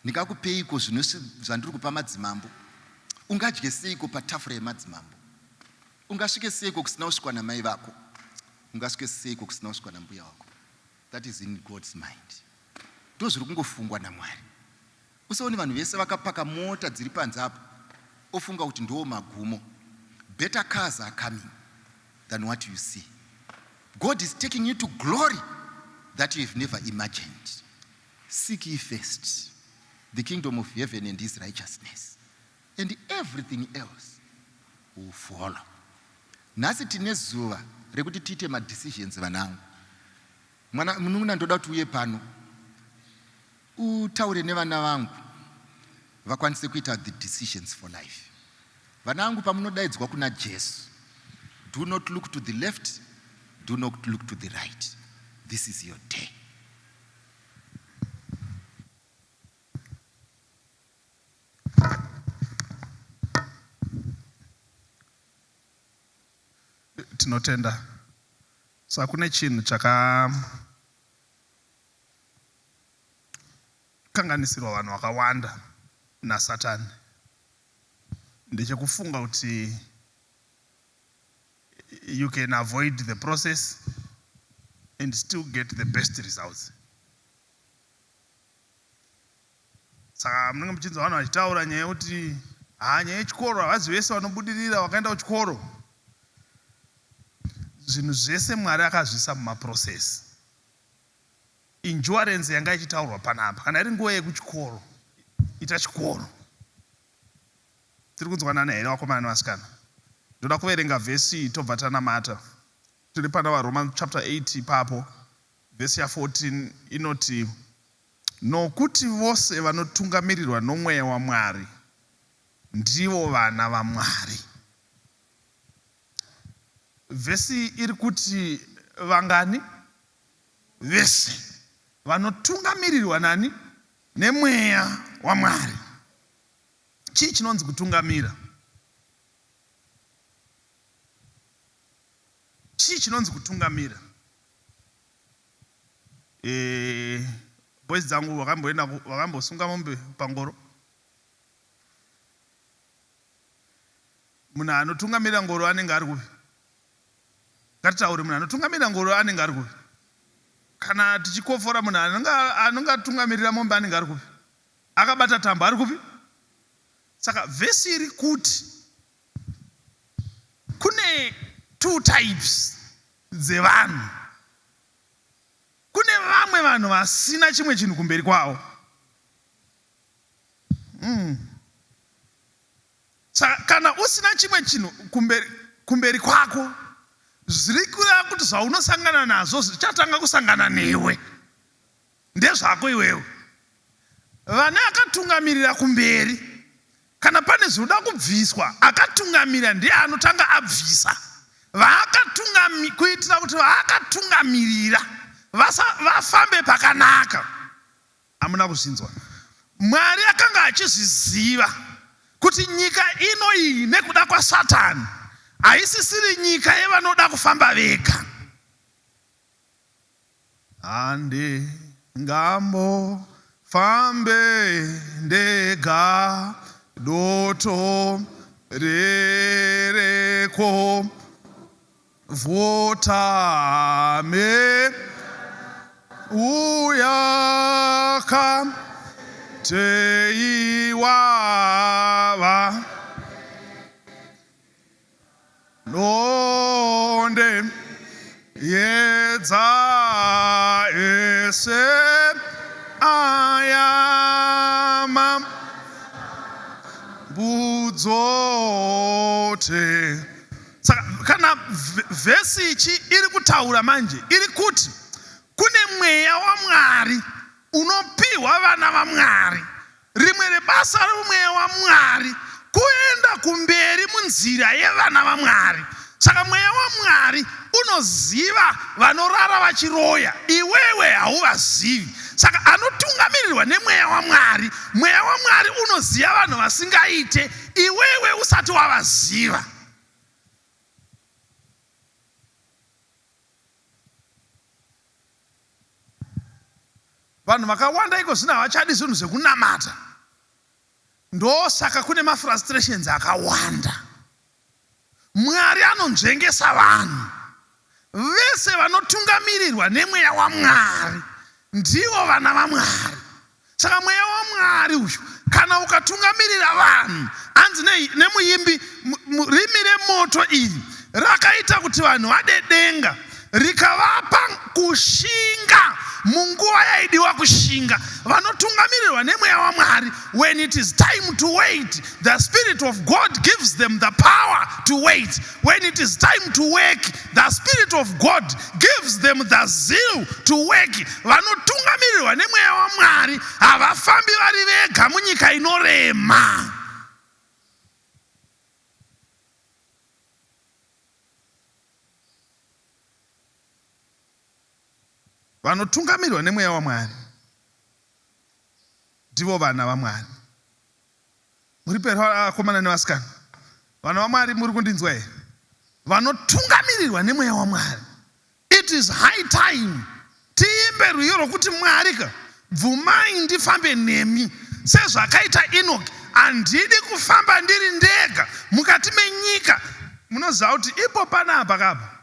ndingakupeiko zvandiri kupa madzimambo, ungadye seiko patafura yemadzimambo, ungasvike seiko kusina kusvikwa namai vako, ungasvike seiko kusina kusvikwa nambuya wako. That is in God's mind. Ndozviri kungofungwa naMwari. Usaone vanhu vese vakapaka mota dziri panze apo ofunga kuti ndoo magumo. Better cars are coming than what you see. God is taking you to glory that you have never imagined. Seek ye first the kingdom of heaven and his righteousness and everything else will follow. Nhasi tine zuva rekuti tiite madecisions vanangu. Mwana munun'una ndoda kuti uye pano utaure nevana vangu vakwanise kuita the decisions for life. Vana vangu pamunodaidzwa kuna Jesu, do not look to the left, do not look to the right. This is your day. Tinotenda. Saka kune chinhu chakakanganisirwa vanhu vakawanda naSatani. Ndechekufunga kuti you can avoid the process and still get the best results. Saka munenge muchinzwa vanhu vachitaura nyaya yekuti haa nyaya yechikoro havazi vese vanobudirira vakaenda kuchikoro. Zvinhu zvese Mwari akazviisa mumaprocess. Endurance yanga ichitaurwa panapa, kana iri nguva yekuchikoro, ita chikoro. Tiri kunzwanana here vakomana nevasikana? Ndoda kuverenga vhesi iyi tobva tanamata. Tiri pana vaRoma chapter 8 ipapo, vhesi ya 14 inoti, Nokuti vose vanotungamirirwa noMweya waMwari ndivo vana vaMwari. Vhesi iri kuti vangani? Vese vanotungamirirwa nani? NeMweya waMwari. Chii chinonzi kutungamira? Chii chinonzi kutungamira? Eh, boys dzangu vakamboenda vakambosunga mombe pangoro. Munhu anotungamira ngoro anenge ari kupi? Ngatitaure, munhu anotungamira ngoro anenge ari kupi? Kana tichikofora munhu anenge anenge atungamirira mombe anenge ari kupi? Akabata tambo ari kupi? Saka vhesi iri kuti kune two types dzevanhu. Kune vamwe vanhu vasina chimwe chinhu kumberi kwavo. Mm. Saka kana usina chimwe chinhu kumberi, kumberi kwako, zviri kureva kuti zvaunosangana nazvo zvichatanga kusangana newe. Ndezvako iwewe. Vane akatungamirira kumberi, kana pane zvinoda kubviswa, akatungamira ndiye anotanga abvisa vaakatungami, kuitira kuti vaakatungamirira vafambe pakanaka. Hamuna kuzvinzwa? Mwari akanga achizviziva kuti nyika ino iyi nekuda kwaSatani haisisiri nyika yevanoda kufamba vega. Handi ngambo fambe ndega doto rereko votame uyaka teiwava Nonde yedza ese ayama mbudzote. Saka kana vhesi ichi iri kutaura manje iri kuti kune mweya waMwari unopihwa vana vaMwari Rimwe rebasa roMweya waMwari kuenda kumberi munzira yevana vaMwari. Saka Mweya waMwari unoziva vanorara vachiroya, iwewe hauvazivi. Saka anotungamirirwa neMweya waMwari. Mweya waMwari unoziva vanhu vasingaite, iwewe usati wavaziva. Vanhu vakawanda iko zvino havachadi zvinhu zvekunamata, ndosaka kune mafrustrations akawanda. Mwari anonzvengesa vanhu vese vanotungamirirwa nemweya waMwari, ndivo vana vaMwari. Saka mweya waMwari uyu kana ukatungamirira vanhu, hanzi nemuimbi, rimi remoto iri rakaita kuti vanhu vade denga, rikavapa kushinga munguva yaidiwa kushinga. Vanotungamirirwa nemweya waMwari, when it is time to wait, the spirit of God gives them the power to wait. When it is time to work, the spirit of God gives them the zeal to work. Vanotungamirirwa nemweya waMwari havafambi vari vega munyika inorema. Vanotungamirirwa nemweya waMwari ndivo vana vaMwari. Muri pero akomana nevasikana. Vana vaMwari muri kundinzwa here? Vanotungamirirwa nemweya waMwari. It is high time tiimbe rwiyo rwokuti Mwari ka bvumai ndifambe nemi sezvakaita Enoki. Handidi kufamba ndiri ndega mukati menyika. Munoziva kuti ipo panapa kapa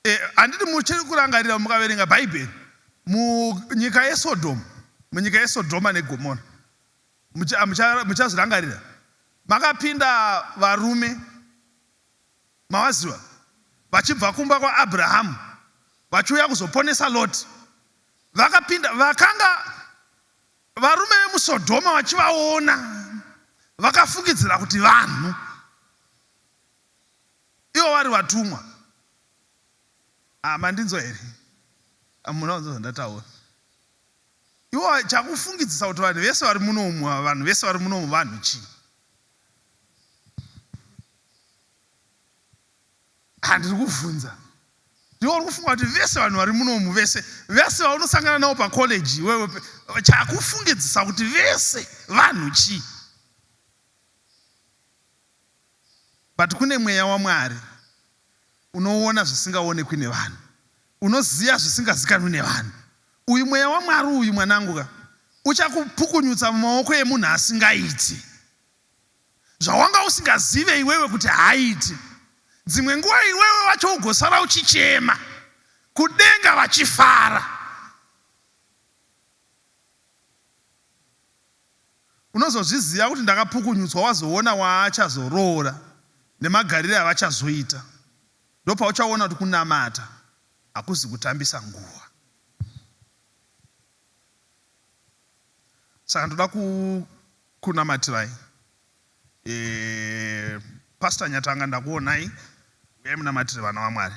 eh, handidi muchiri kurangarira mukaverenga Bhaibheri munyika yeSodhoma, munyika yeSodhoma neGomora muchazvirangarira makapinda varume Mavaziva? Vachibva kumba kwaAbrahamu, vachiuya kuzoponesa Loti. Vakapinda, vakanga varume vemuSodhoma vachivaona, vakafungidzira kuti vanhu, ivo vari vatumwa. Ah, mandinzwa here? Hamuna kunzwa zvandataura. Iwo chakufungidzisa kuti vanhu vese vari munomu, vanhu vese vari munomu vanhu chii? Handiri kuvhunza. Ndiwe uri kufunga kuti vese vanhu vari munomu vese vese vaunosangana navo pacollege iwewe chakufungidzisa kuti vese vanhu chii? But kune mweya waMwari unoona zvisingaonekwi nevanhu, unoziva zvisingazikanwi nevanhu. Uyu mweya waMwari uyu mwanangu ka uchakupukunyutsa mumaoko emunhu asingaiti zvawanga usingazive iwewe kuti haaiti. Dzimwe nguva iwewe wacho ugosara uchichema kudenga vachifara. Unozozviziva kuti ndakapukunyutswa wazoona waachazoroora nemagarire avachazoita. Ndopauchaona kuti kunamata hakuzi kutambisa nguva. Saka ndoda kukunamatirai. E, Pastor Nyatanga ndakuonai. Uyai munamatire vana vaMwari.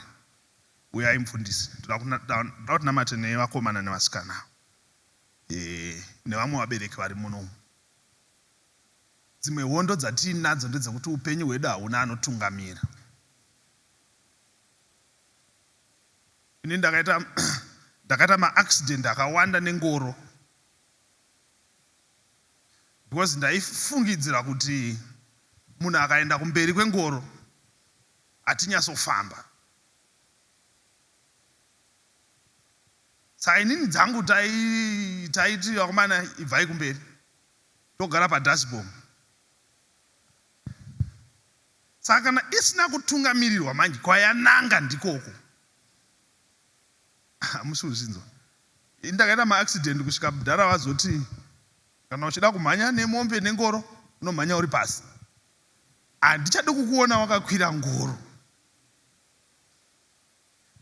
Uyai mufundisi. Ndoda kuti namate nevakomana nevasikana. E, nevamwe vabereki vari muno. Dzimwe hondo dzatiinadzo ndedzekuti upenyu hwedu hauna anotungamira. Ini ndakaita ndakaita maaccident akawanda nengoro because ndaifungidzira kuti munhu akaenda kumberi kwengoro hatinyasofamba. Saka inini dzangu taiti vakomana ibvai kumberi togara padashboard. Saka kana isina kutungamirirwa manje kwayananga ndikoko. Hamusi kuzvinzwa. Ini ndakaita maaccident kusvika mudhara vazoti kana uchida kumhanya nemombe nengoro unomhanya uri pasi. Handichadi kukuona wakakwira ngoro.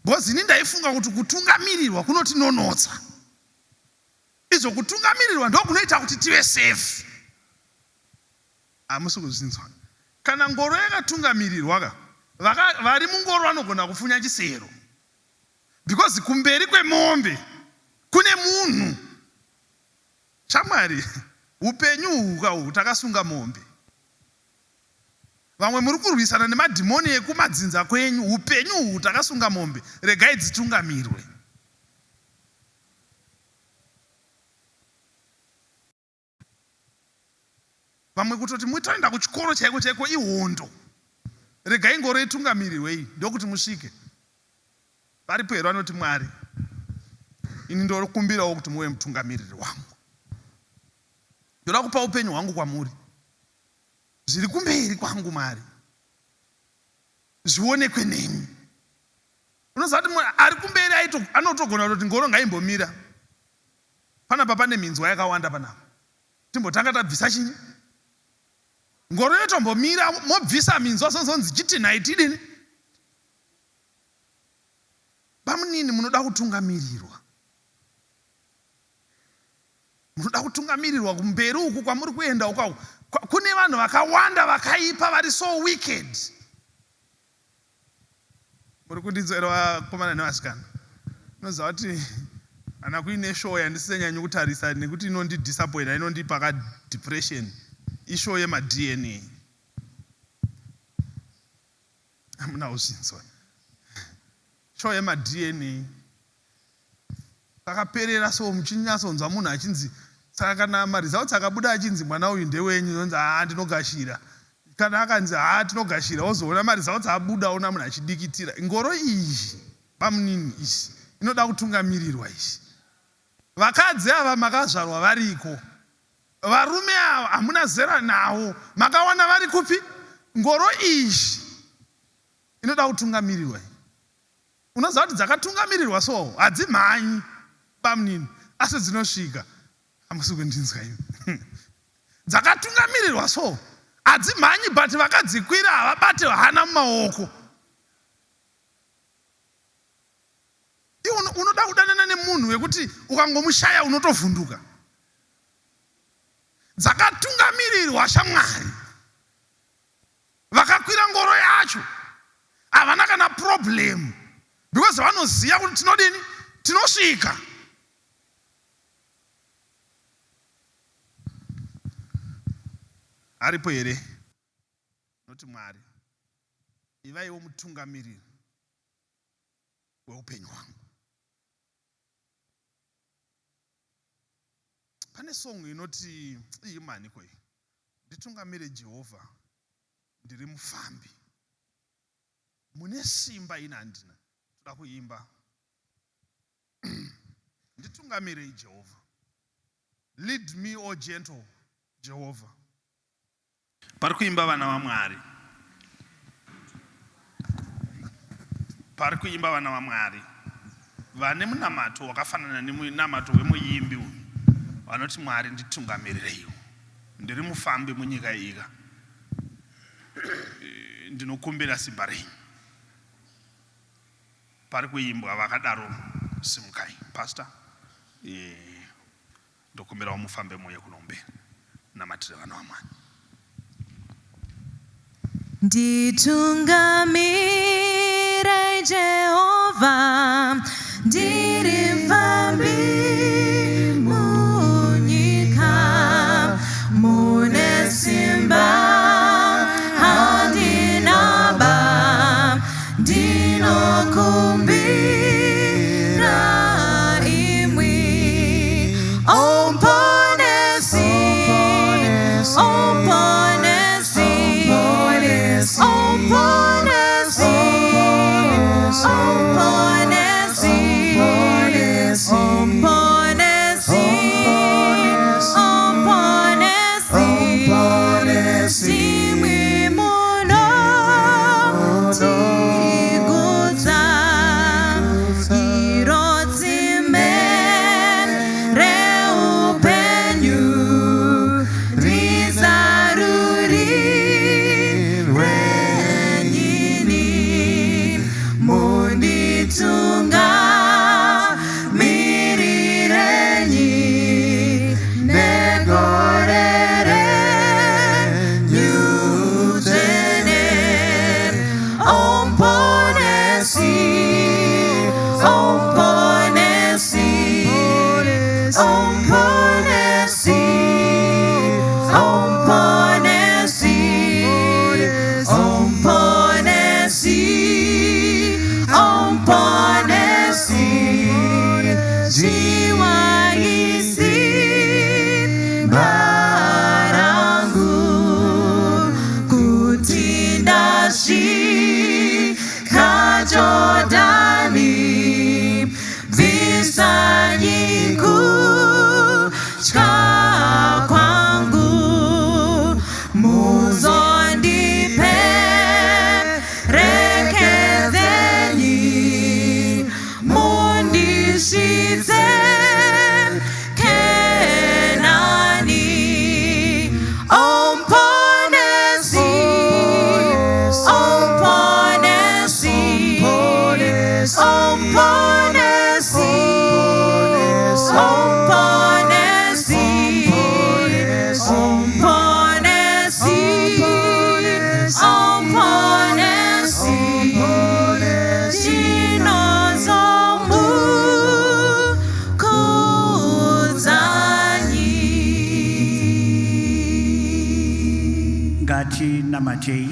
Because ini ndaifunga kuti kutungamirirwa kunotinonotsa. Izvo kutungamirirwa ndokunoita kuti tive safe. Hamusi kuzvinzwa. Kana ngoro yakatungamirirwa ka, vaka, vari mungoro vanogona kupfunya chisero. Because kumberi kwemombe kune munhu. Shamwari, hupenyu uhu ka uhu takasunga mombe. Vamwe muri kurwisana nemadhimoni ekumadzinza kwenyu. Hupenyu uhu takasunga mombe, regai dzitungamirwe. Vamwe kutoti mutoenda kuchikoro chaiko chaiko ihondo. Regai ngoro itungamirirwe iyi ndokuti musvike. Varipo here vanoti Mwari ini ndokumbirawo kuti muve mutungamiriri wangu. Ndoda kupa upenyu hwangu kwamuri. Zviri kumberi kwangu Mwari zvionekwe nemi. Unoziva kuti ari kumberi anotogona kutoti ngoro ngaimbomira. Panapa pane minzwa yakawanda panapa. Timbotanga tabvisa chinyi? Ngoro yotombomira mobvisa minzwa zozonzi chitinhai tidini? Bamunini munoda kutungamirirwa. Munoda kutungamirirwa kumberi uku kwamuri kuenda uku. Kune vanhu vakawanda vakaipa vari so wicked. Muri kundinzwa here vakomana nevasikana? Unoziva kuti kana kuine show yandisinganyanyi kutarisa nekuti inondidisappointa, inondipa ka depression, ishow yemaDNA. Hamuna kuzvinzwa. Show yemaDNA. Kakaperera so muchinyatsonzwa munhu achinzi saka kana maresults akabuda achinzi mwana uyu ndewenyu unonzi haa ndinogashira. Kana akanzi haa tinogashira wozoona mari dzavo dzabuda ona munhu achidikitira. Ngoro iyi bamunini iyi inoda kutungamirirwa iyi. Vakadzi ava makazvarwa variko. Varume ava hamuna zera nawo. Makawana vari kupi? Ngoro iyi inoda kutungamirirwa iyi. Unoziva kuti dzakatungamirirwa so hadzimhanyi bamunini asi dzinosvika. Hamusi kundinzwa imi. Dzakatungamirirwa so hadzimhanyi but vakadzikwira havabate hana mumaoko. Iwe unoda kudanana nemunhu wekuti ukangomushaya unotovhunduka. Dzakatungamirirwa shamwari. Vakakwira ngoro yacho havana kana problem because vanoziva kuti tinodini, tinosvika. Aripo here? Noti Mwari, ivaiwo mutungamiriri weupenyu hwangu. Pane song inoti iyi mani ko iyi. Nditungamire Jehovha ndiri mufambi. Mune simba ini handina. Toda kuimba. Nditungamirei Jehovha. Lead me o gentle Jehovha. Pari kuimba vana vaMwari. Pari kuimba vana vaMwari vane munamato wakafanana nemunamato wemuimbi uyu vanoti Mwari nditungamirireiwo ndiri mufambi munyika ika ndinokumbira simba renyu. Pari kuimbwa vakadaro simukai pastor. Eh, Ndokumbirawo mufambe muuye kuno mberi namatire vana vaMwari. Nditungamirei Jehovha, ndiri mfambi munyika, mune simba handinaba, Ndinokumbira imwi, O Mponesi, O Mponesi, O Mponesi, O Mponesi, O Mponesi, O Mponesi, ndimwi munotigutsa iro tsime reupenyu rizarurirwe nyini munditungamirirenyi negore renyu dzvene. O Mponesi, O Mponesi, O Mponesi, O Mponesi, O Mponesi, O Mponesi, Jiwai simba rangu kuti ndasvika Jordani bvisanyi kutya kwangu muzondiperekedzenyi mundisvitse Kenani O Mponesi O Mponesi O Mponesi O Mponesi O Mponesi O Mponesi Ndinozomukudzanyi. Ngatinamatei.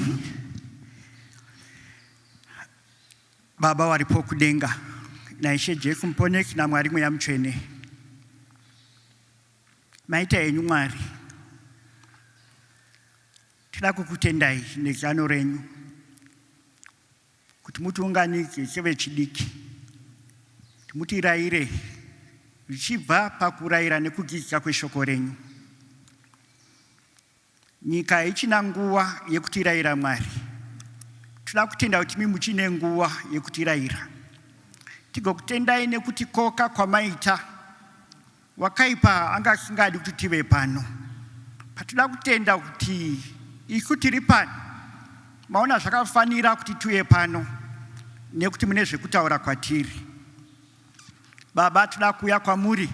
Baba waripo kudenga naIshe Jesu Muponesi naMwari Mweya Mutsvene, maita henyu Mwari. Tinoda kukutendai nezano renyu kuti mutiunganidze sevechidiki, kuti mutirayire zvichibva pakurayira nekudzidzisa kweshoko renyu. Nyika haichina nguva yekutirayira, Mwari. Toda kutenda kuti imi muchine nguva yekutirayira. Tigokutendai nekutikoka kwamaita. Wakaipa anga asingadi kuti tive pano. Patoda kutenda kuti isu tiri pano, maona zvakafanira kuti tiuye pano nekuti mune zvekutaura kwatiri. Baba, toda kuuya kwamuri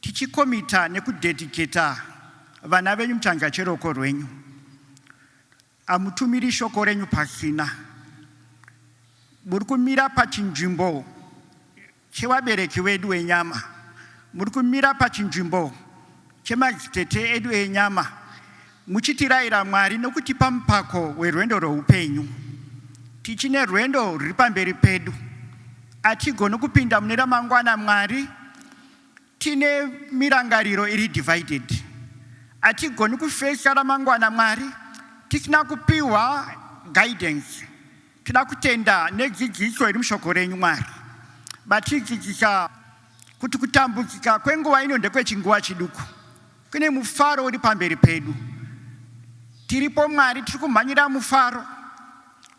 tichicommita nekudedicata vana venyu muchanza cheruoko rwenyu. Hamutumiri shoko renyu pasina. Muri kumira pachinzvimbo chevabereki vedu venyama, muri kumira pachinzvimbo chemadzitete edu enyama, muchitirayira, Mwari, nokutipa mupako werwendo rweupenyu. Tichine rwendo rwuri pamberi pedu. Hatigoni kupinda mune ramangwana, Mwari, tine mirangariro iri divided. Hatigoni kufacer ramangwana, Mwari, tisina kupiwa guidance. Toda kutenda nedzidziso iri mushoko renyu, Mwari. Matidzidzisa kuti kutambudzika kwenguva ino ndekwechinguva chiduku, kune mufaro uri pamberi pedu. Tiripo, Mwari, tiri kumhanyira mufaro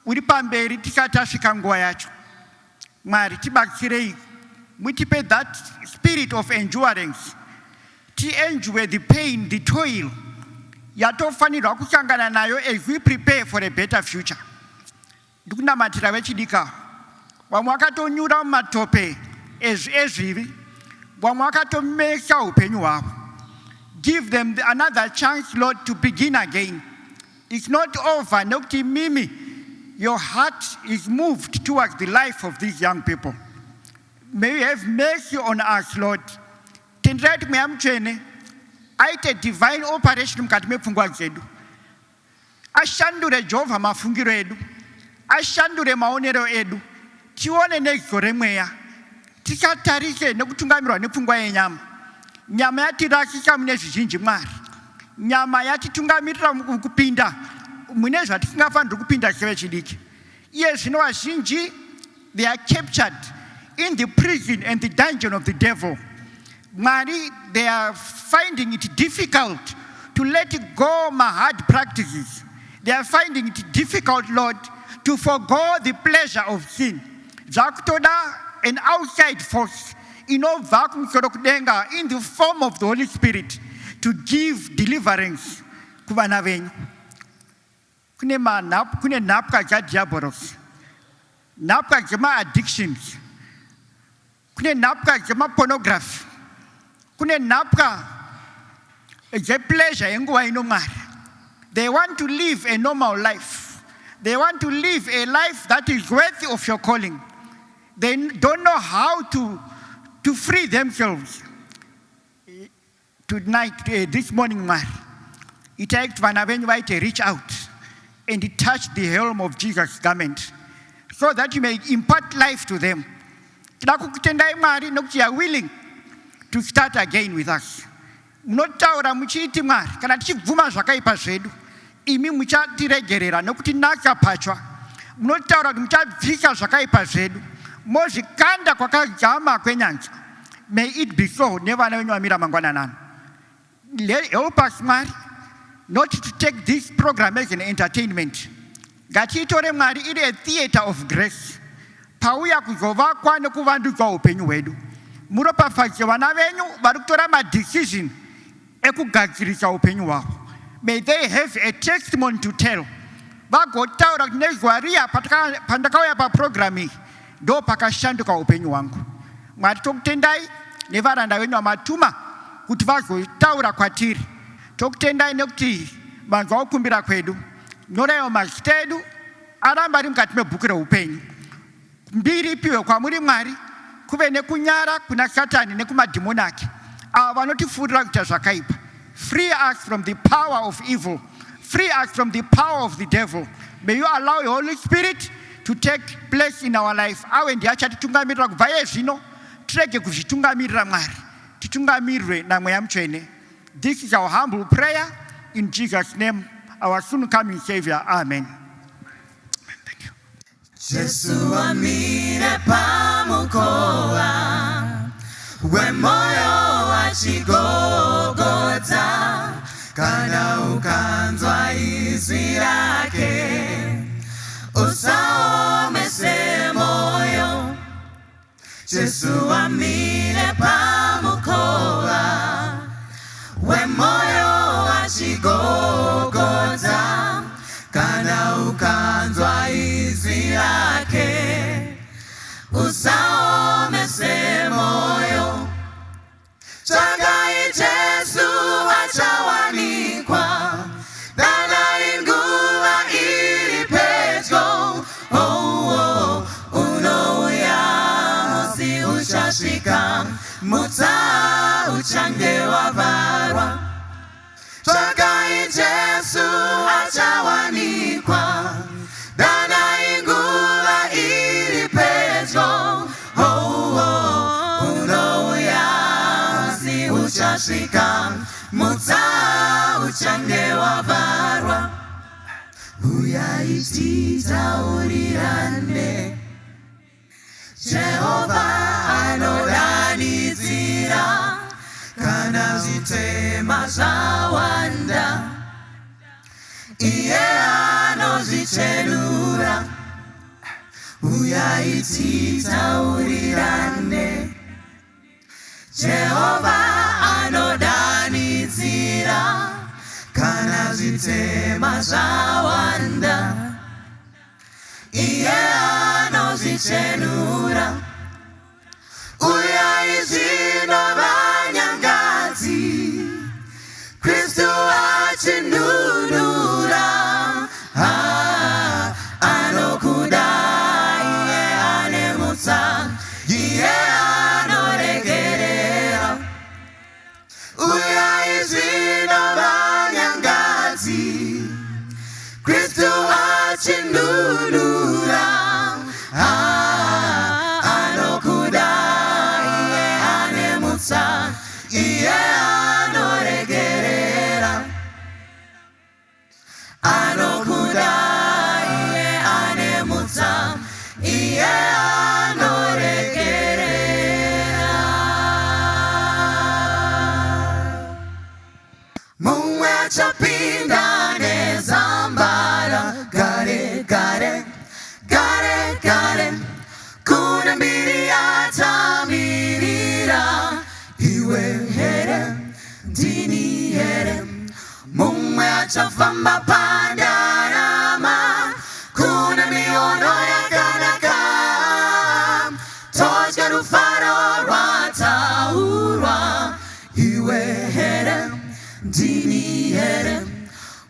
uri pamberi tisati tasvika nguva yacho. Mwari, tibatsirei, mutipe that spirit of endurance, tiendure the pain, the toil yatofanirwa kusangana nayo as we prepare for a better future. Ndikunamatira vechidiki, vamwe vakatonyura mumatope ezvivi, vamwe vakatomesa upenyu hwavo. Give them another chance, Lord, to begin again. It's not over nekuti mimi your heart is moved towards the life of these young people. May you have mercy on us, Lord. Tenderai kuti Mweya Mutsvene aite divine operation mukati mepfungwa dzedu, ashandure, Jehovha, mafungiro edu, ashandure maonero edu, tione neziso remweya, tisatarise nekutungamirwa nepfungwa yenyama. Nyama yatirasisa mune zvizhinji, Mwari. Nyama yatitungamirira kupinda mune zvatisingafaniri kupinda sevechidiki. Iye zvino vazhinji, they are captured in the prison and the dungeon of the devil. Mwari, they are finding it difficult to let go mahard practices. They are finding it difficult, Lord, to forgo the pleasure of sin. Zvakutoda an outside force inobva kumusoro kudenga in the form of the Holy Spirit to give deliverance kuvana venyu. Kune nhapwa dzadhiabhorosi, nhapwa dzemaaddictions, kune nhapwa dzemapornography, kune nhapwa dzepleasure yenguva ino. Mwari, they want to live a normal life. They want to live a life that is worthy of your calling. They don't know how to free themselves. Tonight, this morning, Mwari, itai kuti vana venyu vaite reach out and touch the hem of Jesus' garment so that you may impart life to them. Tida kukutendai, Mwari, nokuti you are willing to start again with us. Munotaura muchiiti, Mwari, kana tichibvuma zvakaipa zvedu, imi muchatiregerera nokuti naka patsva. Munotaura kuti muchabvisa zvakaipa zvedu mozvikanda kwakadzama kwenyanza. May it be so nevana venyu vamira mangwananano. Help us, Mwari, not to take this program as an entertainment. Ngatiitore, Mwari, iri a theatre of grace pauya kuzovakwa nekuvandudzwa upenyu hwedu. Muropafadze vana venyu vari kutora madecision ekugadzirisa upenyu hwavo. May they have a testimony to tell, vagotaura kuti nezuva riya pandakauya paprogram iyi, ndo pakashanduka upenyu hwangu. Mwari, tokutendai nevaranda venyu vamatuma kuti vazotaura kwatiri. Tokutendai nekuti manzwa kukumbira kwedu. Nyoraiwo mazita edu aramba ari mukati mebhuku reupenyu. Mbiri ipiwe kwamuri, Mwari. Kuve nekunyara kuna Satani nekumadhimoni ake, avo vanotifurira kuita zvakaipa. Free us from the power of evil. Free us from the power of the devil. May you allow your Holy Spirit to take place in our life. Ave ndiye achatitungamirira kubva iye zvino. Tirege kuzvitungamirira, Mwari, titungamirirwe naMweya Mutsvene. This is our humble prayer in Jesus' name. our soon coming Savior. Amen. Thank you. Jesu amire pamukova wemoyo achigogodza kana ukanzwa izwi rake usaomese moyo. Jesu amire pamukova wemoyo achigogodza kana ukanzwa izwi rake usaomese moyo. Tsvakai Jesu achawanikwa, danai nguva iri pedyo. Oh, unouya musi uchasvika, mutsa uchange wavharwa. Tsvakai Jesu achawanikwa, danai nguva iri pedyo. Oh, unouya musi uchasvika, mutsa uchange wavharwa. Uyai titaurirane, Jehovha anodanidzira kana zvitema zvawanda, iye anozvichenura. Uyai titaurirane, Jehovha anodanidzira kana zvitema zvawanda, iye anozvichenura. Uyai zvino vanyangadzi, Kristu achinunura. Ah, anokuda iye ane mutsa, iye anoregerera. Uyai zvino vanyangadzi, Kristu achinunura. Ah, anokuda iye ane mutsa, iye anoregerera. Anokuda iye ane mutsa, iye anoregerera. Mumwe achapinda nezambara gare gare gare gare, kune mbiri yatamirira. Iwe here, ndini here? Mumwe achafamba pandarama, kune miono yakanaka, todya rufaro rwataurwa. Iwe here, ndini here?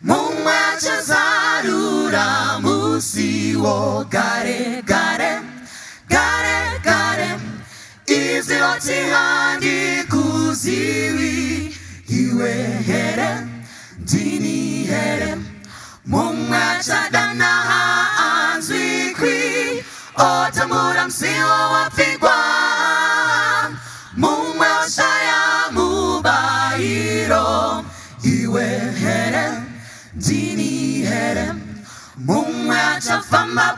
Mumwe achazarura musiwo gare gare gare gare, izwi roti handikuzivi. Iwe here, ndini here? Mumwe achadana haanzwikwi, otambura musiwo wapfigwa. Mumwe oshaya mubayiro. Iwe here, ndini here? Mumwe achafamba.